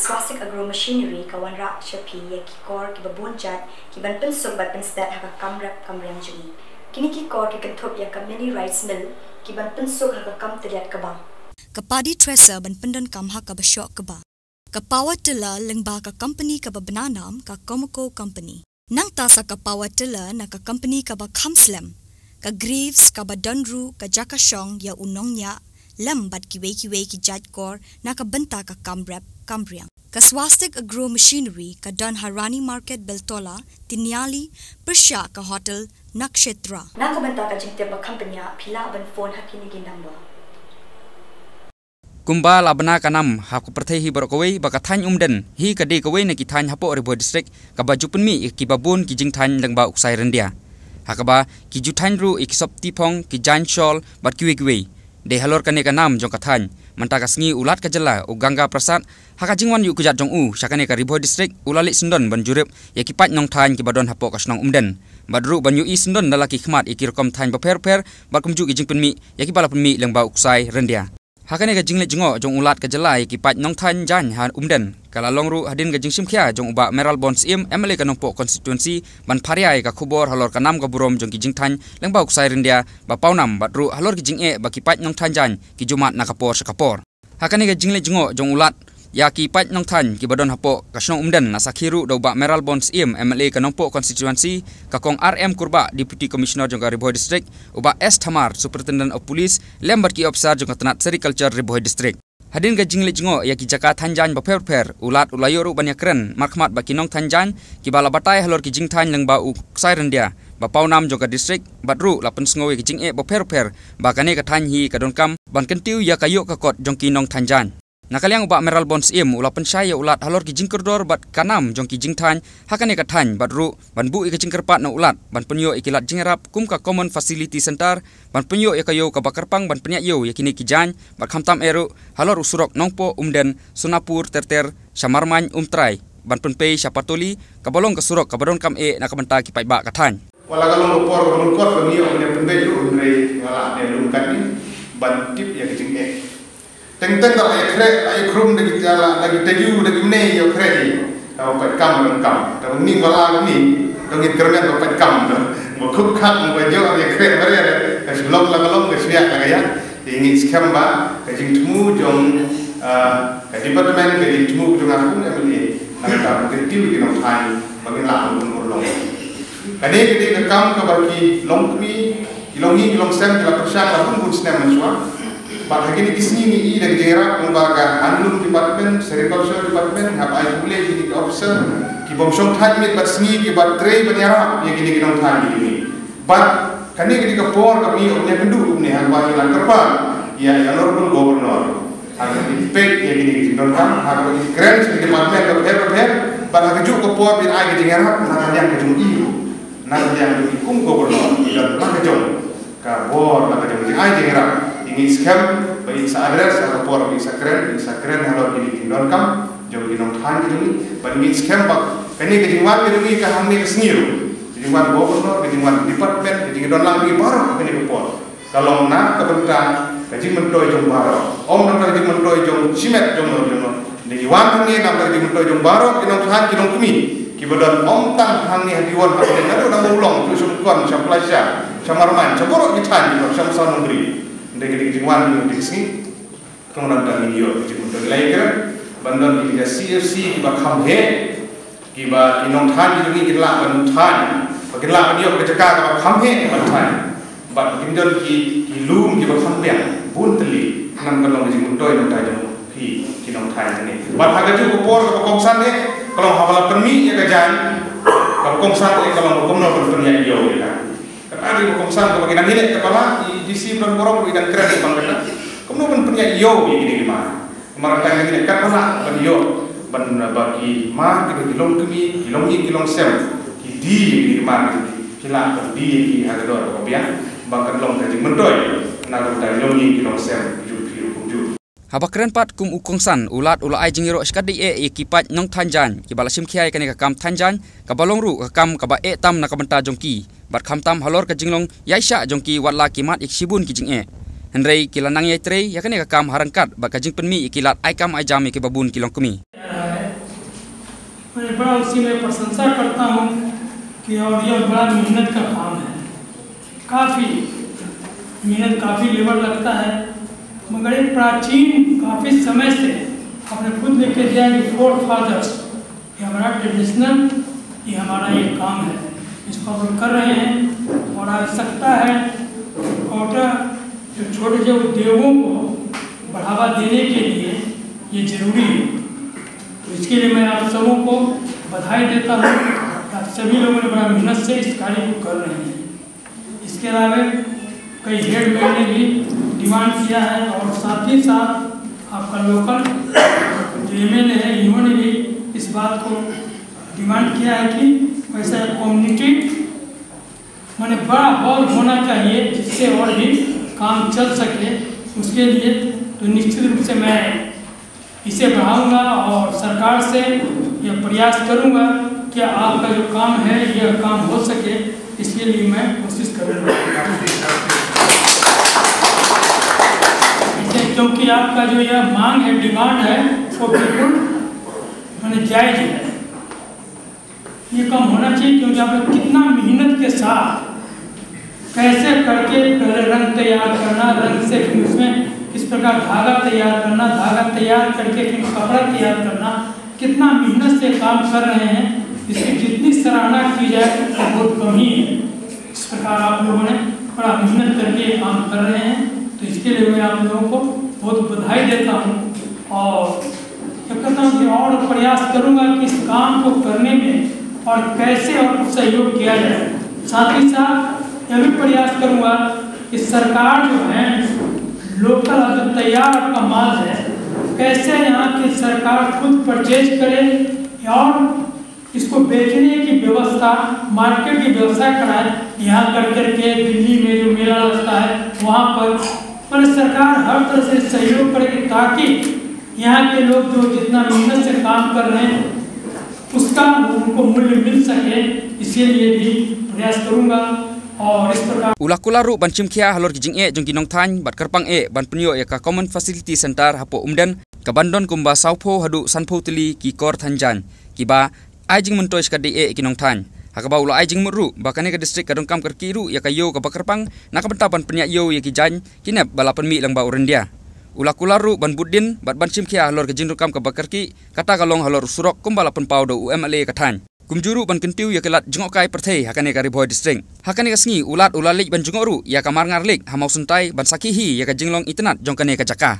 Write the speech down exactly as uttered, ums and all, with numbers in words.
Swastik Agro Machinery ka wanrah sha phi ïa ki kor kiba bun jait ki ban pynsuk bad pynstet ha ka kam rep kam riang jong ngi. Kine ki kor ki kynthup ïa ka mini rice mill ki ban pynsuk ha ka kam tylliat kaba. Ka paddy thresher ban pyndonkam ha kaba shoh kaba. Ka power tiller lyngba ka company kaba bna nam ka Comaco Company. Nangta sa ka power tiller na ka company kaba kham slem. Ka Greaves kaba don ruh ka jaka shong ïa u nongñiah lem bad kiwei kiwei ki jait kor na ka bynta ka kam rep kam riang. Ka Swastik Agro Machinery ka don ha Rani Market Beltola, Tiniali, pyrshah ka hotel Nakshetra. Na ka bynta ka jingtip ba kham bniah phi lah ban phone ha kine ki number. Kumba la bna ka nam ha ka pyrthei hi baroh kawei ba ka thaiñ Umden hi ka dei kawei na ki thaiñ hapoh Ri Bhoi District kaba ju pynmih ïa kiba bun ki jingthaiñ lyngba u ksai ryndia. Ha kaba ki ju thaiñ ruh ïa ki sop typewriter, ki jaiñ shawl bad kiwei kiwei. Dei halor kane ka nam jong ka thaiñ mynta ka sngi u Lat ka jylla u Ganga Prasad ha ka jingwan ïuh kjat jong u sha kane ka Ri Bhoi District u la leit syndon ban jurip ïa ki paid nongthaiñ kiba don hapoh ka shnong Umden. Bad ruh ban ïohi syndon da la ki khmat ïa ki rukom thaiñ bapher bapher bad kumjuh ki jingpynmih ïa kiba la pynmih lyngba u ksai ryndia. Ha kane ka jingleit jngoh jong u Lat ka jylla ïa ki paid nongthaiñ jaiñ ha Umden ka la long ruh hadien ka jingshim khia jong u Bah Mayralborn Syiem, M L A ka Nongpoh Constituency, ban pharia ïa ka khubor halor ka nam ka burom jong ki jingthaiñ lyngba u ksai ryndia ba pawnam bad ruh halor ki jingeh ba ki paid nongthaiñ jaiñ ki ju mad na ka por sha ka por. Ha kane ka jingleit jngoh jong u Lat ïa ki paid nongthaiñ kiba don hapoh ka shnong Umden la sakhi ruh da u Bah Mayralborn Syiem, M L A ka Nongpoh Constituency, ka Kong R M Kurbah, Deputy Commissioner jong ka Ri Bhoi District, u Bah S Thamar, Superintendent of Police, lem bad ki ophisar jong ka tnat Sericulture Ri Bhoi District. Hadien ka jingleit jngoh ïa ki jaka thaiñ jaiñ bapher bapher, u Lat u la ïoh ruh ban ïakren markhmat bad ki nongthaiñ jaiñ kiba la batai halor ki jingthaiñ lyngba u ksai ryndia ba pawnam jong ka district bad ruh la pynsngew ïa ki jingeh bapher bapher ba kane ka thaiñ hi ka donkam ban kyntiew ïa ka ïoh ka kot jong ki nongthaiñ jaiñ. Na ka liang u Bah Mayralborn Syiem u la pynshai ïa u Lat halor ki jingkordor bad ka nam jong ki jingthaiñ ha kane ka thaiñ bad ruh ban buh ïa ka jingkyrpad na u Lat ban pynïoh ïa ki lad jingïarap kum ka Common Facility Centre, ban pynïoh ïa ka ïew kaba kyrpang ban pynïaid ïew ïa kine ki jaiñ bad khamtam eh ruh halor u surok Nongpoh Umden, Sonapur ter ter, sha Marmain Umtrai ban pynpei sha Patoli kaba long ka surok kaba donkam eh na ka bynta ki paidbah ka thaiñ. Wat la ka long ka por kaba nyngkong ba ngi ïoh ban ïa pynbeit ruh, hynrei nga la ne lum katne ban tip ïa ka jingeh. Teng teng da la ïa khreh, la ïa khrum da ki jala, da ki taïew, da ki mnei ïa khreh ïa. Ka ba pait kam ba kam. Ka ba ning ba la ka ning, da ngin kyrmen ba pait kam da. Ba khup khak ba jok ïa khreh ba re, ka shlok la ka long, ka shniah la ka ïa. Te ngi skhem ba ka jingthmu jong, ah, ka department, ka jingthmu jong nga kum M L A, nangta ka jingthmu ki nongthaiñ ba ngin lah ban urlong. Kane ka dei ka kam kaba ki longkmie, ki longïing ki longsem ki la pyrshang la bun bun snem mynshuwa. Bad ha kine ki sngi ngi i da ka jingïarap lyngba ka Handloom Department, Sericulture Department, nga ai khublei ïa kine ki officer ki bym shong thait miet bad sngi kiba trei ban ïarap ïa kine ki nongthaiñ ki jong ngi. Bad kane ka dei ka por kaba ngi ïoh ban ïakynduh kumne ha kaba ngi la kyrpad ïa, ïa Honorable Governor. Ha kaba in peit ïa kine ki jingdonkam, ha kaba in kren sha ki department bapher bapher, bad ha kajuh ka por ba in ai ka jingïarap na ka liang ka jong i ruh, na ka liang jong i kum Governor, i don na ka jong ka bor, na ka jong ka jingai jingïarap. Ngi skhem ba in sa address ha ka por ba in sa kren, in sa kren halor kine ki jingdonkam jong ki nongthaiñ ki jong ngi, bad ngi skhem ba kane ka jingwan ka jong ngi ka hangne ka sngi ruh, ka jingwan Governor, ka jingwan department, ka jingdon lang jong ngi baroh kane ka por. Ka long na ka bynta ka jingmyntoi jong baroh. Ym na ka bynta ka jingmyntoi jong shimet jong no jong no. Ngi wan hangne na ka bynta ka jingmyntoi jong baroh ki nongthaiñ ki longkmie kiba don, ym tang hangne ha Diwon, hangne naduh na Mawlong, sha Shymkon, sha Plasha, sha Marmain, sha baroh ki thaiñ, sha Mawsynram. Ngi dei ka jingwan jong ngi ka sngi. Ka long na ka bynta ngin ïoh ka jingmyntoi, la ïa kren ban don ki C F C kiba kham heh, kiba ki nongthaiñ ki jong ngi kin lah ban thaiñ, ba kin lah ban ïoh ka jaka kaba kham heh ban thaiñ. Bad kin don ki, ki lum kiba kham biang bun tylli. Kane ka long ka jingmyntoi na ka bynta jong phi ki nongthaiñ hangne. Bad ha kajuh ka por kaba kongsan eh ka long haba la pynmih ïa ka jaiñ, kaba kongsan eh ka long ba kumno ban pynïaid ïew ïa ka. Kata ka dei ka kongsan kaba ngi dang ïaleh, kaba la i D C Pyndenburom ruh i dang kren ban kata. Kumno ban pynïaid ïew ïa kine ki mar. Namar kata ngi ïaleh katba lah ban ïoh ban, ba ki mar kiba ki longkmie, ki longïing ki longsem ki die ïa kine ki mar, ki lah ban die ïa ki ha ka dor kaba biang, ba kan long ka jingmyntoi na ka bynta ki longïing ki longsem ki jong phi ruh kumjuh. Haba kren pat kum u kongsan, u Lat u la ai jingïaroh shikatdei eh ïa ki paid nongthaiñ jaiñ kiba la shim khia ïa kane ka kam thaiñ jaiñ, kaba long ruh ka kam kaba eh tam na ka bynta jong ki, bad khamtam halor ka jinglong ïaishah jong ki wat la ki mad ïa ki shibun ki jingeh. Hynrei ki la nang ïai trei ïa kane ka kam ha ryngkat bad ka jingpynmih ïa ki lad ai kam ai jam ïa kiba bun ki longkmie. Uh, मैं बड़ा उसी में प्रशंसा करता हूँ कि और यह बड़ा मेहनत का काम है। काफ़ी मेहनत, काफ़ी लेबर लगता है, मगर एक प्राचीन, काफ़ी समय से आपने खुद लिख के दिया कि फोर फादर्स, ये हमारा ट्रेडिशनल, ये हमारा ये काम है, इसको हम लोग कर रहे हैं। और आवश्यकता है क्वार्टर, जो छोटे छोटे उद्योगों को बढ़ावा देने के लिए ये जरूरी है। तो इसके लिए मैं आप सबों को बधाई देता हूँ कि आप सभी लोगों ने बड़ा मेहनत से इस कार्य को कर रहे हैं। इसके अलावा कई हेडमैन ने भी डिमांड किया है और साथ ही साथ आपका लोकल जो एमएलए है, इन्होंने भी इस बात को डिमांड किया है कि वैसा एक कम्युनिटी, माने बड़ा हॉल होना चाहिए, जिससे और भी काम चल सके। उसके लिए तो निश्चित रूप से मैं इसे बढ़ाऊंगा और सरकार से यह प्रयास करूंगा कि आपका जो काम है, यह काम हो सके, इसके लिए मैं कोशिश करूंगा। इसे, क्योंकि आपका जो यह मांग है, डिमांड है, वो बिल्कुल, माने, जायज है। ये काम होना चाहिए, क्योंकि आप लोग कितना मेहनत के साथ कैसे करके पहले रंग तैयार करना, रंग से फिर उसमें किस प्रकार धागा तैयार करना, धागा तैयार करके फिर कपड़ा तैयार करना, कितना मेहनत से काम कर रहे हैं, इसकी जितनी सराहना की जाए, वो बहुत कम ही है। इस प्रकार आप लोगों ने बड़ा मेहनत करके ये काम कर रहे हैं, तो इसके लिए मैं आप लोगों को बहुत बधाई देता हूँ और ये करता हूँ कि और प्रयास करूँगा कि इस काम को करने में और कैसे और सहयोग किया जाए। साथ ही साथ यह भी प्रयास करूँगा कि सरकार जो है, लोकल जो तैयार आपका माल है, कैसे यहाँ की सरकार खुद परचेज करे और इसको बेचने की व्यवस्था, मार्केट की व्यवस्था कराए। यहाँ कर करके दिल्ली में जो मेला लगता है, वहाँ पर, पर सरकार हर तरह से सहयोग करेगी, ताकि यहाँ के लोग जो जितना मेहनत से काम कर रहे हैं, उसका उनको मूल्य मिल सके। इसके लिए भी प्रयास करूँगा और इस प्रकार U la kular ruh ban shim khia halor ki jingeh jong ki nongthain bad kyrpang eh ban pynïoh ïa ka Common Facility Centre hapoh Umden, kaban don kumba sawphew haduh sanphew tylli ki kor thaiñ jaiñ kiba ai jingmyntoi sha ka dieh ïa ki nongthain. Ha kaba u la ai jingmut ruh ba kane ka district ka donkam ka rkiew ruh ïa ka ïew kaba kyrpang na ka bynta ban pynïaid ïew ïa ki jaiñ ki nep ba la pynmih lyngba u ryndia. U la kular ruh ban bud dien bad ban shim khia halor ka jingdonkam kaba kyrkieh, kata ka long halor u surok kumba la pynpaw da u MLA ka thaiñ. Kumjuh ruh ban kyntiew ïa ki lad jngohkai pyrthei ha kane ka Ri Bhoi District. Ha kane ka sngi u Lat u la leit ban jngoh ruh ïa ka Marngar Lake ha Mawsynrai ban sakhi hi ïa ka jinglong itynnad jong kane ka jaka.